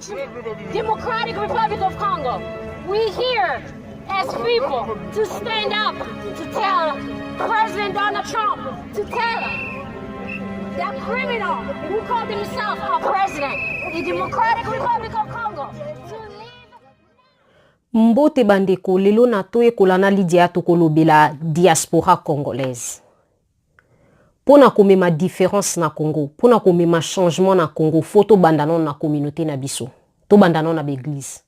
Democratic Republic of Congo. We here as people to stand up to tell President Donald Trump, to tell that criminal who called himself a president, the Democratic Republic of Congo, to leave. Mbote bandeko, lelo na toyekola na Lydia tokolobela diaspora congolaise. Mpo na komema différence na Congo, mpo na komema changement na Congo, faut tobanda nano na communauté na biso. Tobanda nano na baeglise.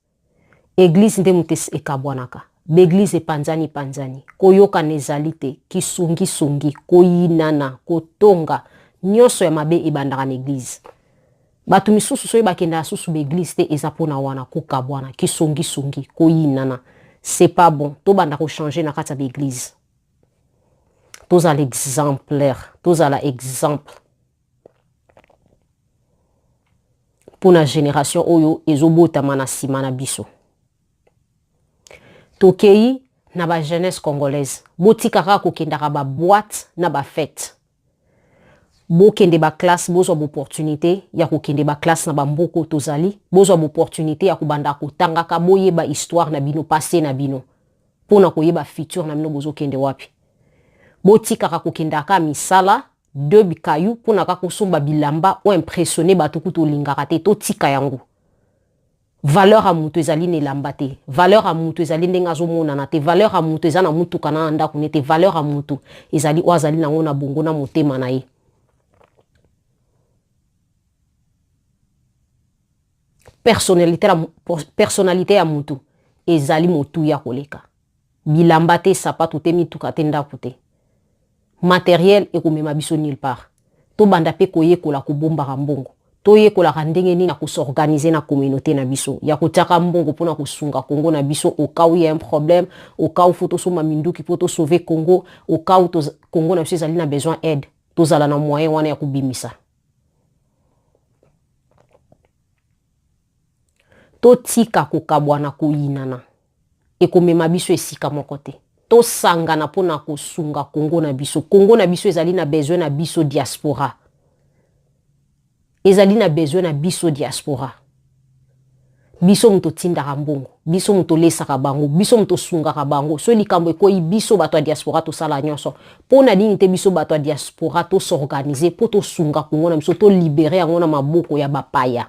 Eglise nde moto ekabwanaka. Baeglise epanzani panzani. Koyokana ezali te, kisongisongi, koyinana, kotonga, nyonso ya mabe ebandaka na eglise. Bato misusu soki bakendaka susu baeglise te eza mpona wana kokabwana, kisongisongi, koyinana. C'est pas bon. Tobanda kochanger na kati ya baeglise. Tozala exemplaire, tozala exemple mpona génération oyo ezobotama na nsima na biso. Tokei na ba jeunesse congolaise, botika kaka kokendaka ba boîte na ba fête. Bokende ba classe, bozwa baopportunité ya kokende ba classe na bamboka oyo tozali, bozwa baopportunité ya kobanda kotangaka, boyeba histoire na bino, passé na bino, mpona koyeba futur na bino bozokende wapi. Botikaka kokendaka misala de bikayu mpona kaka kosomba bilamba o impressionner bato kutu olingaka te. Totika yango. Valeur ya moto ezali na elamba te, valeur ya moto ezali ndenge azomonana te, valeur ya moto eza na mutuka na ndako ne te. Valeur ya moto ezali oyo azali nango na bongo na motema na ye. Personnalité ya motu ezali motuya koleka bilamba te, sapatu te, mituka te, ndako te. Matériel ekomema biso nulle part. Tobanda mpe koyekola kobombaka mbongo. Toyekolaka ndenge nini ya kos'organiser na communauté na biso, ya kotiaka mbongo mpona kosunga Congo na biso au cas où il y a un problème, au cas où faut tosomba minduki mpo tosauver Congo, au cas où Congo na biso ezali na besoin aide, tozala na moyen wana ya kobimisa. Totika kokabwana, koyinana ekomema biso esika moko te. Tosangana mpona kosunga Kongo na biso. Kongo na biso ezali na besoin na biso diaspora, ezali na besoin na biso diaspora. Biso moto otindaka mbongo, biso moto olesaka bango, biso moto osungaka bango. So likambo ekoyi, biso bato ya diaspora tosala nyonso. Mpo na nini te biso bato ya diaspora tos'organiser mpo tosunga Kongo na biso, tolibérer yango na maboko ya bapaya?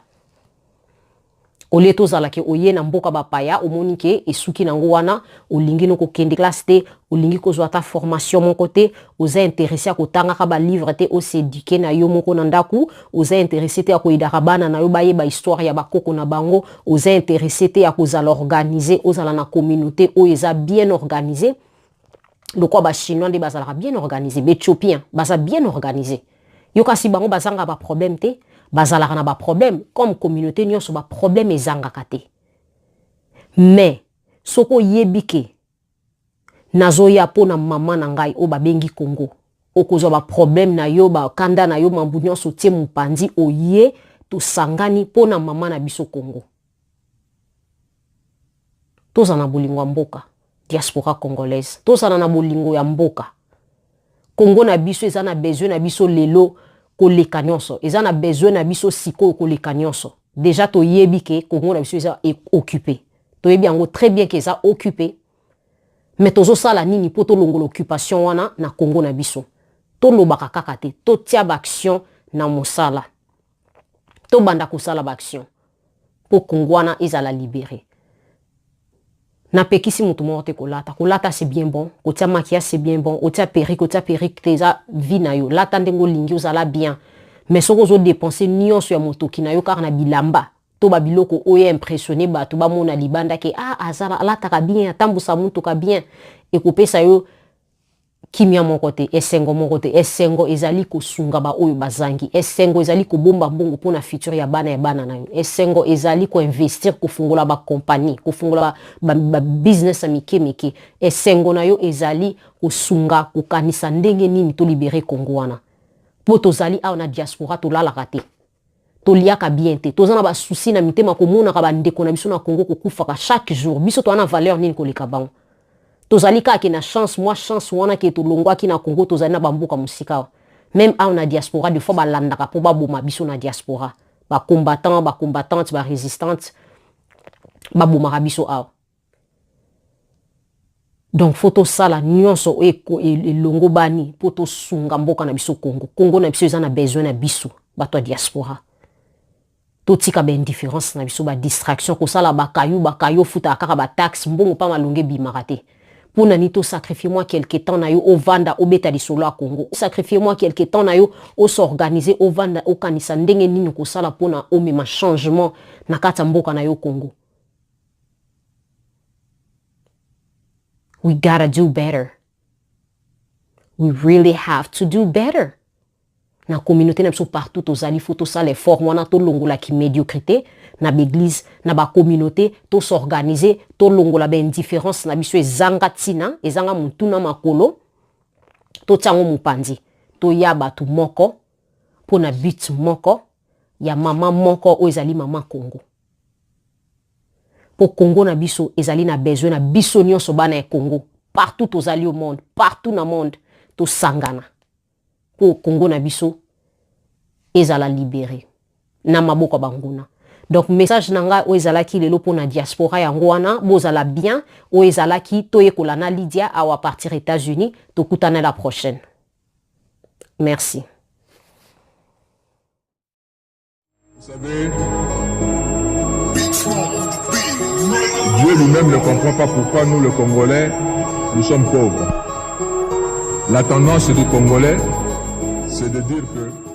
Olie tozalaki oye na mboka bapaya, omoni ke esuki nango wana, olingi no kokende classe te, olingi kozwa ata formation moko te, oza intéressé ya kotangaka balivre te, os'éduquer na yo moko na ndako, oza intéressé te ya koyedaka bana na yo bayeba histoire ya bakoko na bango, oza intéressé te ya kozala organisé, ozala na communauté oyo eza bien organisé lokola Bachinois nde bazalaka bien organisé, Baéthiopien baza bien organisé. Yo kasi bango bazanga baproblème te, bazalaka na baproblème comme communauté nyonso, baproblème ezangaka te. Mais soki oyebi ke nazoya mpo na mama na ngai oyo babengi Congo, okozwa baproblème na yo, bakanda na yo, mambu nyonso otie mopanzi, oye tosangani mpo na mama na biso Congo. Tozala na bolingo ya mboka. Diaspora congolaise, tozala na bolingo ya mboka. Kongo na biso eza na besoin na biso lelo koleka nyonso, eza na besoin na biso sikoyo koleka nyonso. Déjà toyebi ke Kongo na biso eza occupé, toyebi yango très bien ke eza occupé, mais tozosala nini mpo tolongola occupation wana na Kongo na biso? Tolobaka kaka te, totia baaction na mosala. Tobanda kosala baaction mpo Kongo wana ezala libéré. Napekisi motu moko te kolata. Kolata, c'est bien bon. Kotia maquillage, c'est bien bon. Otia perruque, otia perruque te, eza vie na yo. Lata ndenge olingi, ozala bien. Mais soki ozodépenser nyonso ya motoki na yo kaka na bilamba to babiloko oyo impressionner bato, bamona libanda ke ah, azala alataka bien, atambusa mutuka bien, ekopesa yo kimia moko te, esengo moko te. Esengo ezali kosunga baoyo bazangi. Esengo ezali kobomba mbongo mpona futur ya bana ya bana na yo. Esengo ezali koinvestir, kofungola bacompagnie, kofungola babusiness ba, ba ya mike mike. Esengo na yo ezali kosunga, kokanisa ndenge nini tolibérer Kongo wana. Mpo tozali awa na diaspora, tolalaka te, toliaka bien te, toza na basusi na mitema komonaka bandeko na biso na Kongo kokufaka chaque jour. Biso toza na valeur nini koleka bango? Tozali kaka na chance, mwa chance wana ke tolongwaki na Congo, tozali na bamboka mosika awa. Même awa na diaspora, des fois balandaka mpo baboma biso na diaspora. Ba combattant, ba combattante, ba résistante babomaka biso awa. Donc faut tosala nyonso oyo elongo bani mpo tosunga mboka na biso Congo. Congo na biso eza na besoin na biso bato ya diaspora. Totika baindifférence na biso, badistraction, kosala bakayu bakayu, ofutaka kaka bataxe, mbongo mpa malongo ebimaka te. Mpo na nini tosacrifie mwa quelque temps na yo, ovanda, obeta lisolo ya Congo? Osacrifie mwa quelque temps na yo, os'organiser, ovanda, okanisa ndenge nini kosala mpona omema changement na kati ya mboka na yo Congo. We gotta do better. We really have to do better. Na communauté na biso, partout tozali, faut tosala effort wana, tolongolaki médiocrité na baeglise, na bacommunauté, tos'organiser, tolongola baindifférence na biso ezanga ntina, ezanga motu na makolo, totia yango mopanzi, toya bato moko mpo na but moko ya mama moko oyo ezali mama Congo. Mpo Congo na biso ezali na besoin na biso nyonso, bana ya Congo partout tozali au monde, partout na monde, tosangana mpo Congo na biso ezala libéré na maboko ya banguna. Donc message na ngai oyo ezalaki lelo mpona diaspora, yango wana. Bozala bien. Oyo ezalaki Toyekola na Lydia awa partir États-Unis. Tokutana la prochaine. Merci. Vous savez, Dieu lui-même ne comprend pas pourquoi nous, les Congolais, nous sommes pauvres. La tendance du Congolais, c'est de dire que